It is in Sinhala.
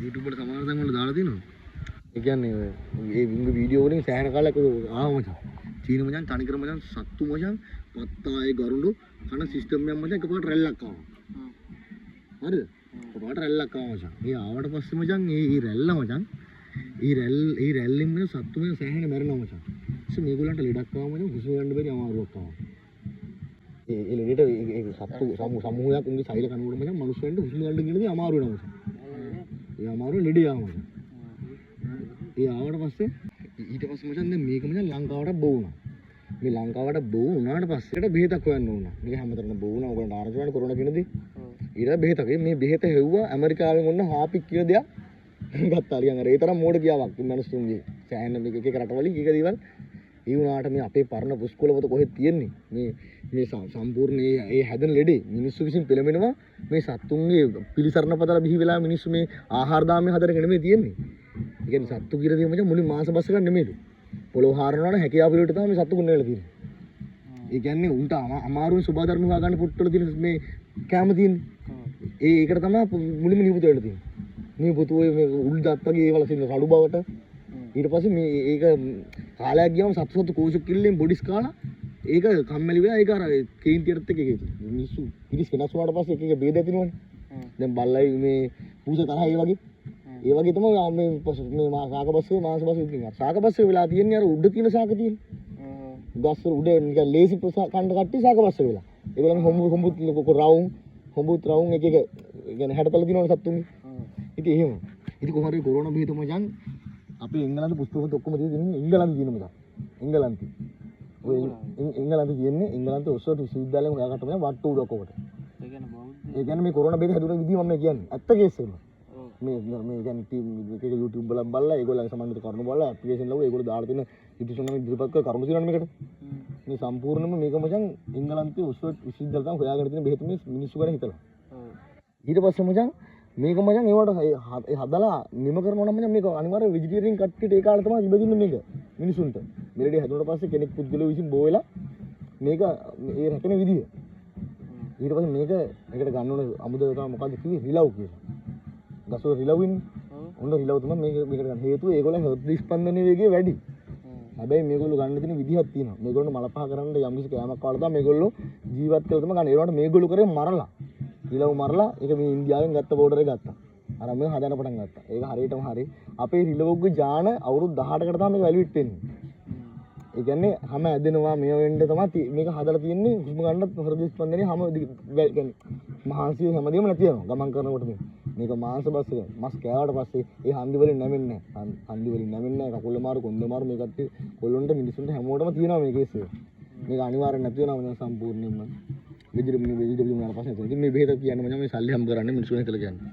YouTube වල සමහර තැන් වල දාලා තියෙනවා. ඒ කියන්නේ ඒ උන්ගේ වීඩියෝ වලින් සෑහෙන කාලයක් ඔය ආව මචං. චීන මචං තනිකර මචං සත්තු මචං පත්තායේ ගරුඬු කන සිස්ටම් එකක් මචං එකපාරට රැල්ලක් ආවා. හරිද? එකපාරට රැල්ලක් ආවා මචං. ඒ ආවට පස්සේ මචං ඒ ඒ රැල්ල මචං ඒ රැල්ල ඒ රැල්ලෙන් මචං සත්තු මචං සෑහෙන මැරෙනවා මචං. ඊට මේගොල්ලන්ට ලෙඩක් ආවා මචං හුස්ම ගන්න බැරි අමාරුවක් ආවා. ඒ ඒ ලෙඩට ඒ සත්තු සමූහයක් උන්ගේ සෛල කනකොට මචං මනුස්සයන්ට හුස්ම ගන්න කියන දේ අමාරු වෙනවා මචං. ඒ අමාරුව ලෙඩේ ආවා මචං. ඒ ආවට පස්සේ ඊට පස්සේ මචං දැන් මේක මචං ලංකාවට බෝ වුණා. මේ ලංකාවට බෝ වුණාට පස්සේ ඒකට බෙහෙතක් හොයන්න ඕන. මේක හැමතැනම බෝ වුණා. ඔයගොල්ලන්ට ආරංචි වුණානේ කොරෝනා කියන දේ. ඊට බෙහෙතක්. මේ බෙහෙත හෙව්වා ඇමරිකාවෙන් ඔන්න හාපික් කියන දෙයක් ගත්තා. නිකන් අර ඒ තරම් මෝඩ කියාවක් මිනිස්සුන්ගේ. සෑහෙන මේක එක එක රටවලින් එක එක දේවල්. ඒ වුණාට මේ අපේ පරණ පුස්කොළ පොත කොහෙද තියෙන්නේ? මේ මේ සම්පූර්ණ ඒ ඒ හැදෙන ලෙඩේ මිනිස්සු විසින් පෙළඹෙනවා. මේ සත්තුන්ගේ පිළිසරණ පතලා බිහි වෙලා මිනිස්සු මේ ආහාර දාමේ හදන එක නෙමෙයි තියෙන්නේ. ඒ කියන්නේ සත්තු කියලා දේ මචං මුලින් මාංශ බස් එකක් නෙමෙයිලු. පොළොව හාරනවා නම් හැකියාව පිළිවෙලට තමයි මේ සත්තු ගුණ වෙලා තියෙන්නේ. ඒ කියන්නේ උන්ට අමාරුවෙන් සුභා ධර්ම හොයාගන්න පුට්ටවල තියෙන මේ කෑම තියෙන්නේ. ඒ ඒකට තමයි මුලින්ම නියපොතු වෙලා තියෙන්නේ. නියපොතු ඔය මේ උල් දත් වගේ ඒවල තියෙන රළු බවට. ඊට පස්සේ මේ ඒක කාලයක් ගියාම සත්තු සත්තු කෝෂ කිල්ලෙන් බොඩිස් කාලා ඒක කම්මැලි වෙලා ඒක අර කේන්තියටත් එක්ක එක මිනිස්සු පිරිස් වෙනස් වුණාට පස්සේ එක එක ભેද ඇතිනවනේ. දැන් බල්ලයි මේ පූස තරහ ඒ වගේ. ඒ වගේ තමයි මේ මේ ශාක බස්සේ මාංශ බස්සේ ඉතින් අර ශාක බස්සේ වෙලා තියෙන්නේ අර උඩ තියෙන ශාක තියෙන්නේ. ගස් වල උඩ නිකන් ලේසි කණ්ඩ කට්ටිය ශාක බස්සේ වෙලා. ඒගොල්ලන් හොඹු හොඹුත් රවුම් හොඹුත් රවුම් එක එක ඒ කියන්නේ හැඩතල තියෙනවනේ සත්තුන්ගේ. ඉතින් එහෙම. ඉතින් කොහොම හරි කොරෝනා බෙහෙත මචං අපේ එංගලන්ත පුස්තක පොත ඔක්කොම තියෙන්නේ එංගලන්තේ තියෙන මචං. එංගලන්තේ. ඔය එංගලන්තේ තියෙන්නේ එංගලන්තේ ඔක්ස්ෆර්ඩ් විශ්වවිද්‍යාලයෙන් හොයාගත්ත මචං වට්ටු උඩක් ඔකට. ඒ කියන්නේ බෞද්ධ. ඒ කියන්නේ මේ කොරෝනා බෙහෙත හැදුන විදිහ මම මේ කියන්නේ. ඇත්ත කේස් එක. මේ මේ කියන්නේ ටීම් එක එක YouTube වල බලලා ඒගොල්ලන්ගේ සම්බන්ධිත කරුණු බලලා ඇප්ලිකේෂන් ලව්ව ඒගොල්ලෝ දාලා තියෙන ඉතිසුන් නම් ඉදිරිපත් කර කරුණු තියෙනවනේ මේකට. මේ සම්පූර්ණයෙන්ම මේක මචං එංගලන්තේ ඔක්ස්ෆර්ඩ් විශ්වවිද්‍යාලය තමයි හොයාගෙන තියෙන බෙහෙත මේ මිනිස්සු ගැන හිතලා. ඊට පස්සේ මචං මේක මචං ඒවට ඒ හදලා නිම කරනවා නම් මචං මේක අනිවාර්ය වෙජිටේරියන් කට්ටියට ඒ කාලේ තමයි ඉබදින්නේ මේක මිනිසුන්ට. මේ ලෙඩේ හැදුනට පස්සේ කෙනෙක් පුද්ගලයෝ විසින් බෝ වෙලා මේක ඒ රැකෙන විදිය. ඊට පස්සේ මේක ඒකට ගන්න ඕන අමුදව තමයි මොකද්ද කිව්වේ රිලව් කියලා. ගස්වල රිලව් ඉන්නේ. ඔන්න රිලව් තමයි මේක මේකට ගන්න හේතුව ඒගොල්ලන් හෘද ස්පන්දන වේගය වැඩි. හැබැයි මේගොල්ලෝ ගන්න තියෙන විදිහක් තියෙනවා. මේගොල්ලන්ට මල පහ කරන්න යම්කිසි කෑමක් කාලා තමයි මේගොල්ලෝ ජීවත් කරලා තමයි ගන්න. ඒ වුණාට මේගොල්ලෝ කරේ මරලා. රිලව් මරලා ඒක මේ ඉන්දියාවෙන් ගත්ත බෝඩර් එක ගත්තා. අර මේ හදන්න පටන් ගත්තා. ඒක හරියටම හරි. අපේ රිලව්ගේ ජාන අවුරුදු 18කට තමයි මේක වැලිඩ් වෙන්නේ. ඒ කියන්නේ හැම ඇදෙනවා මේ වෙන්න තමයි මේක හදලා තියෙන්නේ. හුස්ම ගන්නත් හෘද ස්පන්දනයේ හැම කියන්නේ මහන්සිය හැමදේම නැති වෙනවා ගමන් කරනකොට මේ. මේක මාංශ බස් එක. මස් කෑවට පස්සේ ඒ හන්දි වලින් නැමෙන්නේ නැහැ. හන්දි වලින් නැමෙන්නේ නැහැ. කකුල් මාරු කොන්ද මාරු මේ කට්ටිය කොල්ලොන්ට මිනිස්සුන්ට හැමෝටම තියෙනවා මේ කේස් එක. මේක අනිවාර්යෙන් නැති වෙනවා මම සම්පූර්ණයෙන්ම. වෙජිටබල් වුණාට පස්සේ ඉතින් මේ බෙහෙත කියන්නේ මම මේ සල්ලි හම්බ කරන්නේ මිනිස්සුන් හිතලා කියන්නේ.